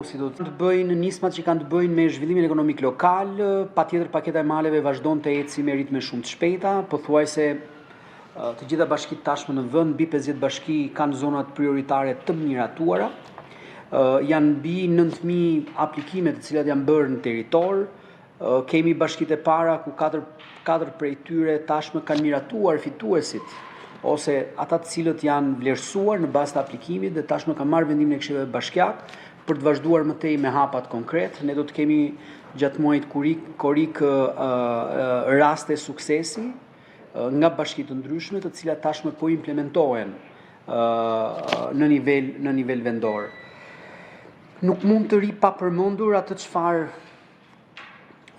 Si do të bëjnë nismat që kanë të bëjnë me zhvillimin ekonomik lokal, patjetër paketa e maleve vazhdon të ecë me ritme shumë të shpejta, pothuajse të gjitha bashkitë tashmë në vend, mbi 50 bashki kanë zonat prioritare të miratuara. Janë mbi 9000 aplikime të cilat janë bërë në territor. Kemi bashkitë e para ku 4 4 prej tyre tashmë kanë miratuar fituesit ose ata të cilët janë vlerësuar në bazë të aplikimit dhe tashmë kanë marrë vendimin e këshillave bashkiak për të vazhduar më tej me hapat konkret. Ne do të kemi gjatë muajit kurik, korik raste suksesi nga bashki të ndryshme, të cilat tashmë po implementohen në nivel në nivel vendor. Nuk mund të ri pa përmendur atë çfarë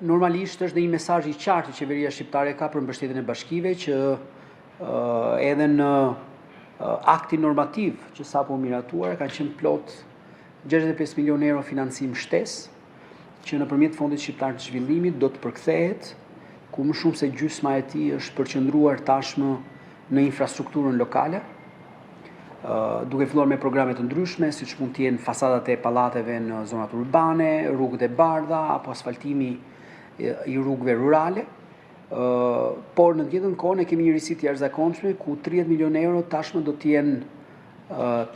normalisht është dhe një mesazh i qartë që qeveria shqiptare ka për mbështetjen e bashkive që edhe në aktin normativ që sapo u miratuar kanë qenë plot 65 milionë euro financim shtesë që nëpërmjet Fondit Shqiptar të Zhvillimit do të përkthehet, ku më shumë se gjysma e tij është përqendruar tashmë në infrastrukturën lokale, duke filluar me programe të ndryshme, siç mund të jenë fasadat e pallateve në zonat urbane, rrugët e bardha apo asfaltimi i rrugëve rurale. Por në të njëjtën kohë ne kemi një risi të jashtëzakonshme ku 30 milionë euro tashmë do të jenë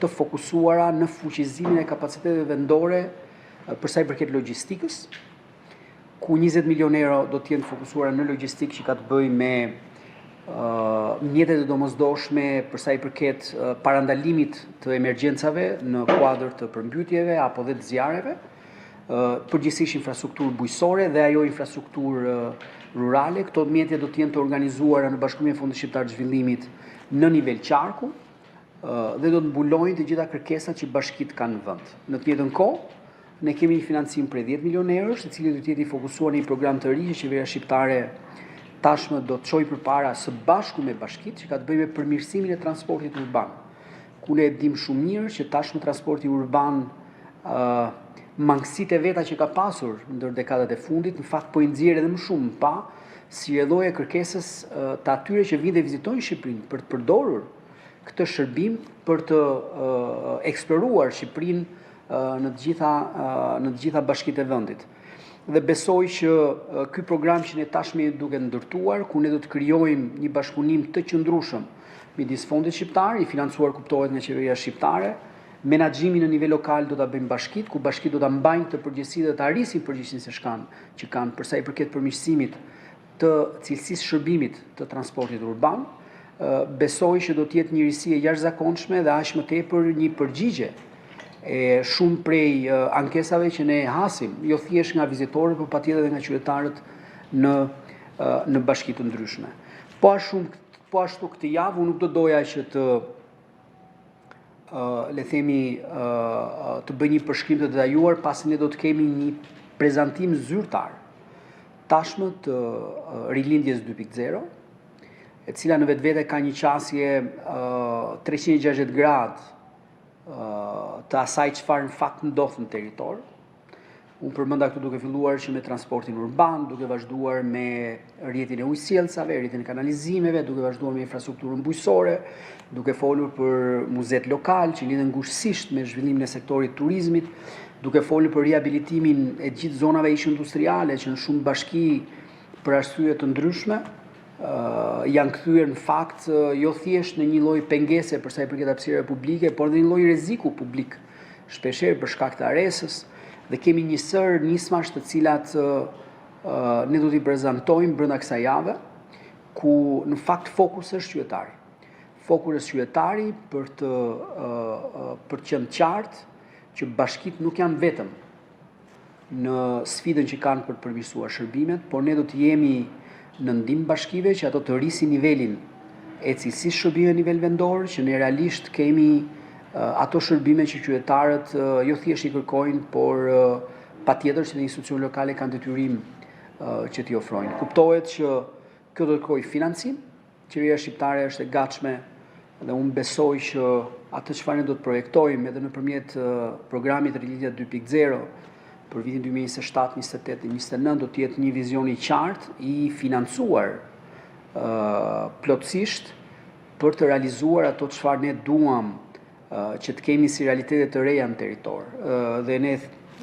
të fokusuara në fuqizimin e kapaciteteve vendore për sa i përket logjistikës, ku 20 milionë euro do të jenë të fokusuara në logjistikë që ka të bëjë me mjetet e domosdoshme për sa i përket parandalimit të emergjencave në kuadër të përmbytjeve apo dhe të zjarreve, përgjithsisht infrastrukturë bujqësore dhe ajo infrastrukturë rurale. Këto mjete do të jenë të organizuara në bashkëpunim me Fondin Shqiptar të Zhvillimit në nivel qarku dhe do të mbulojnë të gjitha kërkesat që bashkitë kanë në vend. Në të njëjtën kohë, ne kemi një financim prej 10 milionë eurosh, i cili do të jetë i fokusuar në një program të ri që qeveria shqiptare tashmë do të çojë përpara së bashku me bashkitë, që ka të bëjë me përmirësimin e transportit urban. Ku ne e dimë shumë mirë që tashmë transporti urban ë mangësitë e veta që ka pasur ndër dekadat e fundit, në fakt po i nxjerr edhe më shumë pa si rrjedhojë e kërkesës të atyre që vijnë dhe vizitojnë Shqipërinë për të përdorur këtë shërbim për të eksploruar Shqipërinë në të gjitha në të gjitha bashkitë e vendit. Dhe besoj që ky program që ne tashmë jemi duke ndërtuar, ku ne do të krijojmë një bashkëpunim të qëndrueshëm midis fondit shqiptar, i financuar kuptohet nga qeveria shqiptare, menaxhimin në nivel lokal do ta bëjmë bashkitë, ku bashkitë do ta mbajnë këtë përgjegjësi dhe ta rrisin përgjegjësinë se kanë, që kanë për sa i përket përmirësimit të cilësisë shërbimit të transportit urban, besoj që do të jetë një risi e jashtëzakonshme dhe aq më tepër një përgjigje e shumë prej ankesave që ne hasim, jo thjesht nga vizitorët, por patjetër edhe nga qytetarët në në bashki të ndryshme. Po ashtu, po ashtu këtë javë unë nuk do doja që të le themi të bëj një përshkrim të detajuar, pasi ne do të kemi një prezantim zyrtar tashmë të rilindjes 2.0, e cila në vetvete ka një qasje 360 gradë të asaj çfarë në fakt ndodh në territor. Unë përmenda këtu duke filluar që me transportin urban, duke vazhduar me rrjetin e ujësjellësave, rrjetin e kanalizimeve, duke vazhduar me infrastrukturën bujqësore, duke folur për muzetë lokal që lidhen ngushtësisht me zhvillimin e sektorit turizmit, duke folur për rehabilitimin e gjithë zonave ish industriale që në shumë bashki për arsye të ndryshme janë kthyer në fakt jo thjesht në një lloj pengese për sa i përket hapësirave publike, por edhe një lloj rreziku publik, shpeshherë për shkak të aresës, dhe kemi një sërë nismash të cilat ne do t'i prezantojmë brenda kësaj jave, ku në fakt fokus është qytetari. Fokus është qytetari për të për të qenë qartë që bashkitë nuk janë vetëm në sfidën që kanë për të përmirësuar shërbimet, por ne do të jemi në ndihmë bashkive që ato të rrisin nivelin e cilësisë shërbimeve në nivel vendor, që ne realisht kemi ato shërbime që qytetarët jo thjesht i kërkojnë, por patjetër që dhe institucionet lokale kanë detyrim që t'i ofrojnë. Kuptohet që kjo do të kërkojë financim, Qeveria shqiptare është e gatshme dhe unë besoj që atë çfarë ne do të projektojmë edhe nëpërmjet programit Rilindja 2.0 për vitin 2027, 28 dhe 29 do të jetë një vizion i qartë i financuar plotësisht për të realizuar ato çfarë ne duam që të kemi si realitete të reja në territor. Dhe ne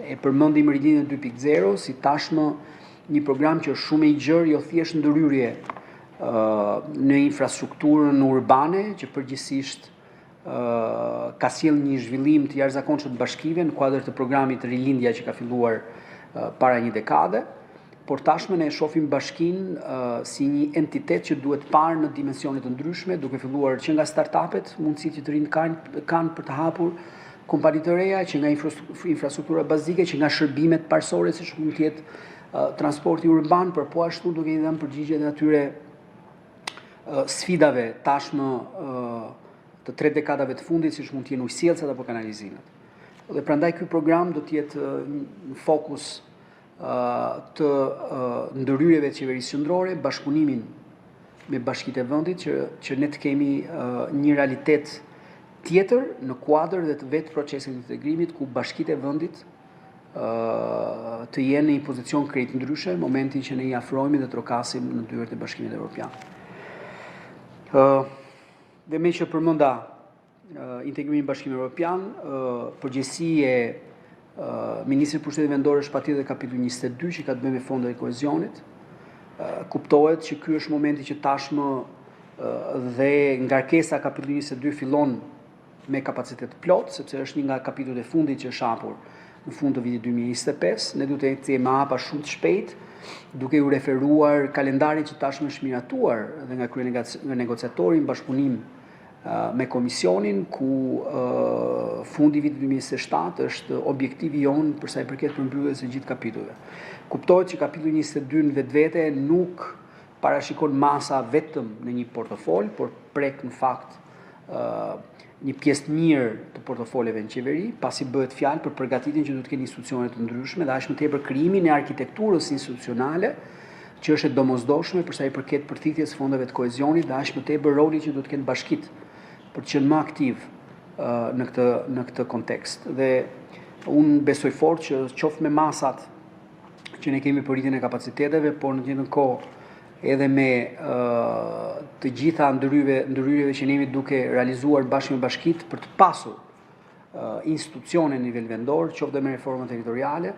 E përmendim Rilindjen 2.0 si tashmë një program që është shumë i gjerë, jo thjesht ndërhyrje në infrastrukturën urbane, që përgjithsisht ka sjellë një zhvillim të jashtëzakonshëm të bashkive në kuadër të programit Rilindja që ka filluar para një dekade, por tashmë ne e shohim bashkinë si një entitet që duhet parë në dimensione të ndryshme, duke filluar që nga startup-et, mundësitë që të rinjtë kanë kanë për të hapur kompani të reja, që nga infrastruktura bazike, që nga shërbimet parësore siç mund të jetë transporti urban, por po ashtu duke i dhënë përgjigje dhe atyre sfidave tashmë të tre dekadave të fundit, siç mund të jenë ujësjellësat apo kanalizimet. Dhe prandaj ky program do të jetë në fokus të ndërhyrjeve të qeverisë qendrore, bashkëpunimin me bashkitë e vendit që që ne të kemi një realitet tjetër në kuadër dhe të vetë procesit të integrimit ku bashkitë e vendit të jenë në një pozicion krejt ndryshe në momentin që ne i afrohemi dhe trokasim në dyert e Bashkimit Evropian. Ë dhe meqë përmenda integrimin në Bashkimin Evropian, përgjegjësi e Ministrit të Pushtetit Vendor është patjetër kapitulli 22 që ka të bëjë me fondet e kohezionit. Kuptohet që ky është momenti që tashmë dhe ngarkesa kapitulli 22 fillon me kapacitet të plotë, sepse është një nga kapitujt e fundit që është hapur në fund të vitit 2025. Ne duhet të ecim me hapa shumë të shpejtë, duke iu referuar kalendarit që tashmë është miratuar dhe nga kryenegociatori në bashkëpunim me komisionin ku fundi i vitit 2027 është objektivi jonë për sa i përket përmbylljes së gjithë kapitujve. Kuptohet që kapitulli 22 në vetvete nuk parashikon masa vetëm në një portofol, por prek në fakt një pjesë të mirë të portofoleve në qeveri, pasi bëhet fjalë për përgatitjen që duhet të kenë institucione të ndryshme dhe aq më tepër krijimin e arkitekturës institucionale që është e domosdoshme për sa i përket përthithjes së fondeve të kohezionit dhe aq më tepër roli që duhet të kenë bashkitë për të qenë më aktiv në këtë në këtë kontekst. Dhe unë besoj fort që qoftë me masat që ne kemi për rritjen e kapaciteteve, por në të njëjtën kohë edhe me të gjitha ndërhyrjeve, ndërhyrjeve që ne jemi duke realizuar bashkë me bashkitë për të pasur institucione në nivel vendor, qoftë dhe me reformën territoriale,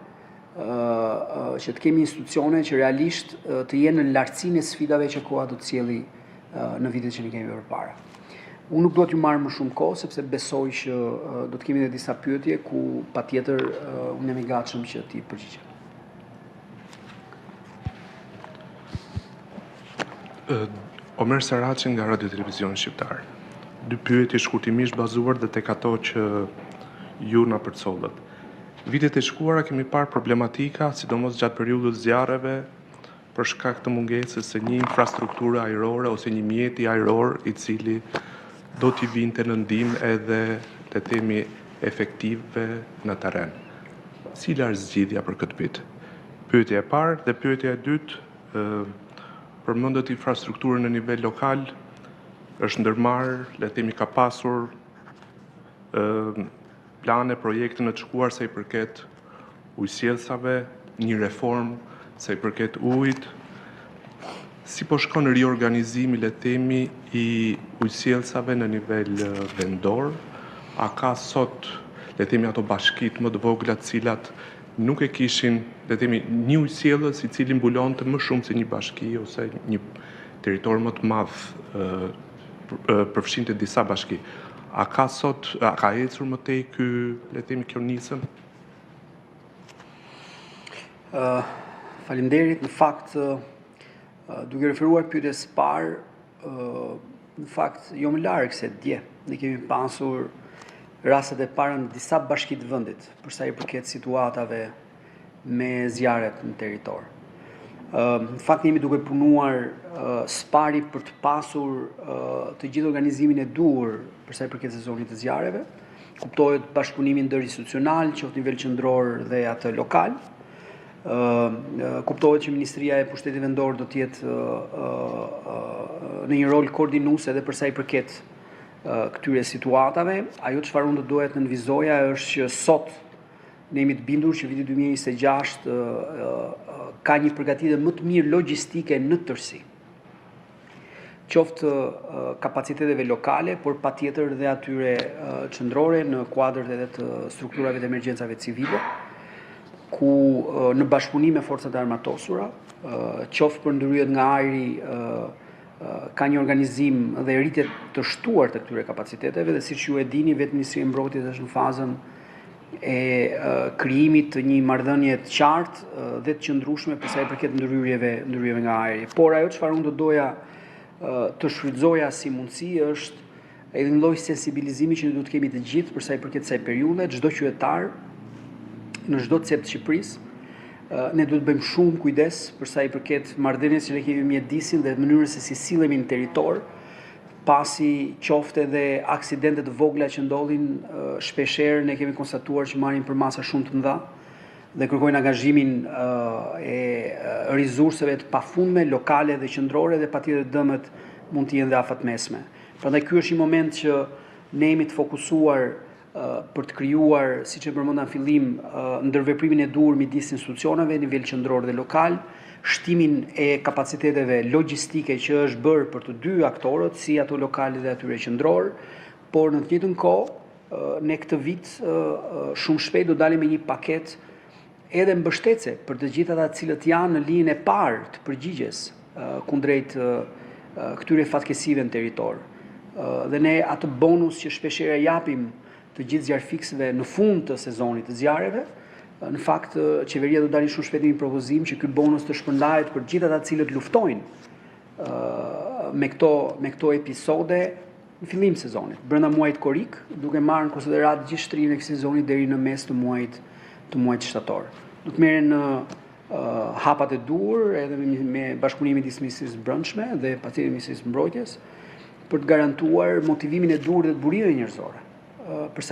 që të kemi institucione që realisht të jenë në lartësinë e sfidave që koha do të sjelli në vitet që ne kemi përpara. Unë nuk dua t'ju marr më shumë kohë sepse besoj që do të kemi edhe disa pyetje ku patjetër unë jam i gatshëm që t'i përgjigjem. Omer Saraçi nga Radio Televizioni Shqiptar. Dy pyetje shkurtimisht bazuar dhe tek ato që ju na përcollët. Vitet e shkuara kemi parë problematika, sidomos gjatë periudhës zjarreve, për shkak të mungesës së një infrastrukture ajrore ose një mjeti ajror i cili do t'i vinte në ndihmë edhe le të themi efektivëve në terren. Cila është zgjidhja për këtë vit? Pyetja e parë dhe pyetja e dytë, përmendët infrastrukturën në nivel lokal, është ndërmarrë, le të themi ka pasur plane, projekte në të shkuar sa i përket ujësjellësave, një reformë sa i përket ujit. Si po shkon riorganizimi, le të themi, i ujësjellësave në nivel vendor? A ka sot, le të themi, ato bashkitë më të vogla të cilat nuk e kishin, le të themi, një ujësjellës i cili mbulonte më shumë se një bashki ose një territor më të madh përfshinte disa bashki. A ka sot, a ka ecur më tej ky, le të themi, kjo nisëm? Uh, faleminderit. Në fakt, uh, duke referuar pyetjes së parë, uh, në fakt jo më larg se dje, ne kemi pasur rastet e para në disa bashki të vendit, për sa i përket situatave me zjarret në territor. Në fakt jemi duke punuar së pari për të pasur të gjithë organizimin e duhur për sa i përket sezonit të zjarreve. Kuptohet bashkëpunimi ndërinstitucional, qoftë nivel qendror dhe atë lokal. Kuptohet që Ministria e Pushtetit Vendor do të jetë në një rol koordinues edhe për sa i përket këtyre situatave. Ajo çfarë unë do doja të nënvizoja është që sot Ne jemi të bindur që viti 2026 ka një përgatitje më të mirë logjistike në tërësi. Qoftë kapaciteteve lokale, por patjetër dhe atyre qendrore në kuadër edhe të strukturave të emergjencave civile. ku në bashkëpunim me forcat e armatosura, qoftë për ndërhyrjet nga ajri, ka një organizim dhe rritje të shtuar të këtyre kapaciteteve dhe siç ju e dini, vetë Ministria e Mbrojtjes është në fazën e krijimit të një marrëdhënie të qartë dhe të qëndrueshme për sa i përket ndërhyrjeve, ndërhyrjeve nga ajri. Por ajo çfarë unë do doja të shfrytëzoja si mundësi është edhe një lloj sensibilizimi që ne duhet të kemi të gjithë për sa i përket kësaj periudhe, çdo qytetar në çdo cep të Shqipërisë, ne duhet të bëjmë shumë kujdes për sa i përket marrëdhënies që ne kemi me mjedisin dhe mënyrës se si sillemi në territor, pasi qoftë edhe aksidente të vogla që ndodhin shpeshherë ne kemi konstatuar që marrin përmasa shumë të mëdha dhe kërkojnë angazhimin e resurseve të pafundme lokale dhe qendrore dhe patjetër dëmet mund të jenë dhe afatmesme. Prandaj ky është një moment që ne jemi të fokusuar për të krijuar, siç e përmenda në fillim, ndërveprimin e duhur midis institucioneve në nivel qendror dhe lokal, shtimin e kapaciteteve logjistike që është bërë për të dy aktorët, si ato lokale dhe atyre qendror, por në të njëjtën kohë ne këtë vit shumë shpejt do dalim me një paketë edhe mbështetëse për të gjithë ata të cilët janë në linjën e parë të përgjigjes kundrejt këtyre fatkeqësive në territor. Dhe ne atë bonus që shpeshherë japim të gjithë zjarrfikësve në fund të sezonit të zjarreve, në fakt qeveria do dalë shumë shpejt me një propozim që ky bonus të shpërndahet për të gjithë ata të cilët luftojnë me këto me këto episode në fillim të sezonit, brenda muajit korrik, duke marrë në konsideratë gjithë shtrirjen e këtij sezoni deri në mes të muajit të muajit shtator. Do të merren në uh, hapat e duhur edhe me, me bashkëpunimin midis Ministrisë së Brendshme dhe patjetër Ministrisë së Mbrojtjes për të garantuar motivimin e duhur dhe të burimeve njerëzore. Uh, për sa.